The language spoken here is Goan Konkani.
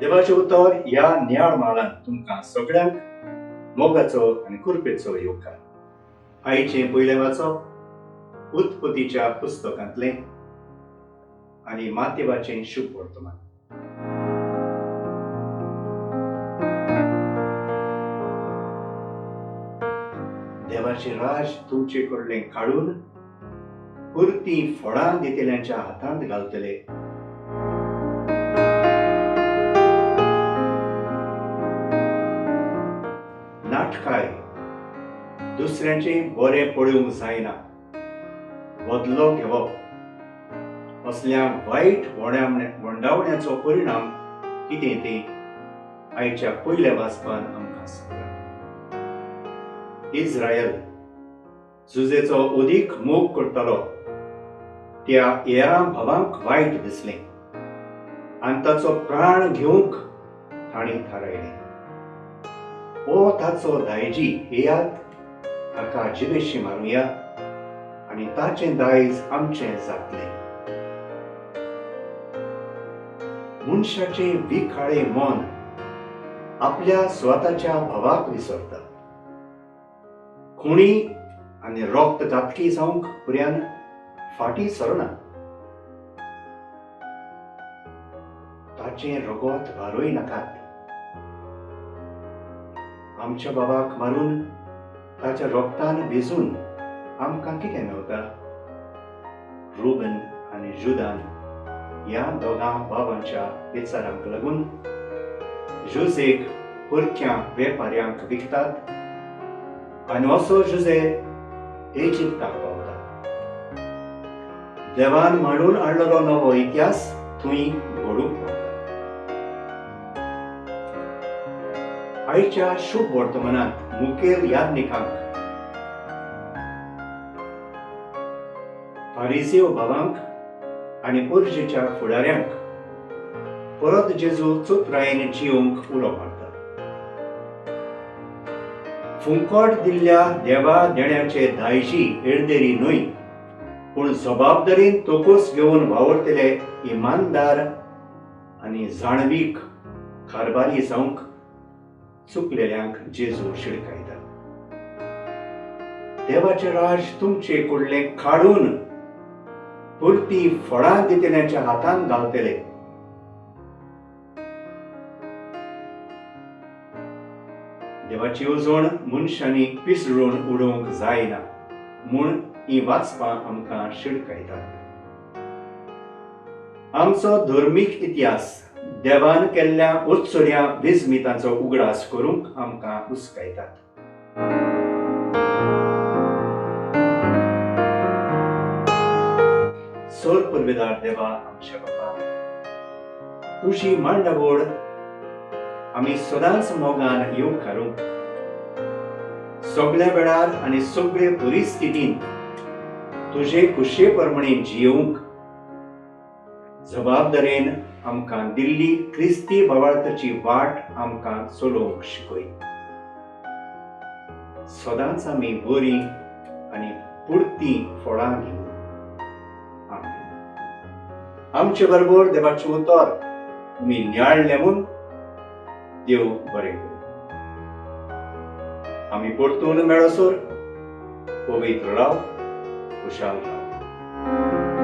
देवाचें उतर ह्या नियाळ म्हालांत तुमकां सगळ्यांक मोगाचो आनी कृपेचो येवकार. आयचें पयलें वाचप उत्पत्तीच्या पुस्तकांतलें आनी मातेवाचें शुभ वर्तमान. देवाचें राज तुमचे कडलें काडून परतीं फळां दितल्यांच्या हातांत घालतले. नाटकाय दुसऱ्यांचें बरें पळोवंक जायना, बदलो घेवप असल्या वायट वंडावण्याचो परिणाम कितें तें आयच्या पयल्या वाचपान आमकां सांगलां. इस्रायल जुजेचो अदीक मोग करतालो त्या येरां भावांक वायट दिसलें आनी ताचो प्राण घेवंक तांणी थारायलें. हो ताचो दायजी येयात, ताका जिवेशी मारुया आनी ताचें दायज आमचें जातलें. मनशाचें विखाळें मन आपल्या स्वताच्या भावाक विसरता. खुणी आनी रक्त घातकी जावंक पर्यान फाटीं सरना. ताचें रगत वारोय नाकात. आमच्या बाबाक मारून ताच्या रोगतान भिजून आमकां कितें मेवता? रुबन आनी जुदान ह्या दोगां बाबांच्या विचारांक लागून जुजेक परक्या वेपाऱ्यांक विकतात आनी असो जुजे इजिप्ताक पावता. देवान मांडून हाडलेलो नवो इतिहास थंय घडूंक पावता. आयच्या शुभ वर्तमानांत मुखेल याज्ञिकांक, फारिजेव भावांक आनी परजेच्या फुडाऱ्यांक परत जेजू चतुरायेन जियोवंक उलो मारता. फुंकट दिल्ल्या देवा देण्याचे दायजी येळदेरी न्हय, पूण जबाबदारीन तोकोस घेवन वावुरतले इमानदार आनी जाणवीक कारभारी जावंक चुकलेल्यांक जेजू शिडकायता. देवाचें राज तुमचे कडलें काडून परती फळां दितल्यांच्या हातांत घालतले. देवाची येवजण मनशांनी पिसडून उडोवंक जायना म्हूण हीं वाचपां आमकां शिडकायतात. आमचो धर्मीक इतिहास देवान केल्ल्या उत्सुऱ्या विस्मितांचो उगडास करूंक आमकां हुस्कायतात. सोर पुर्वेदार देवा आमच्या बापा, तुजी मांडावळ आमी सदांच मोगान येवकारूंक, सगळ्या वेळार आनी सगळे परिस्थितींत तुजे खुशे प्रमाणे जियोवंक जबाबदारेन आमकां दिल्ली क्रिस्ती भावार्थाची वाट आमकां चलोवंक शिकय. सदांच आमी बरीं आनी पुरतीं फळां दिवं. आमेन. आमचे बरोबर देवाचें उतर तुमी नियाळलें म्हूण देव बरें करूं. आमी परतून मेळसर पवित्र राव, खुशाल राव.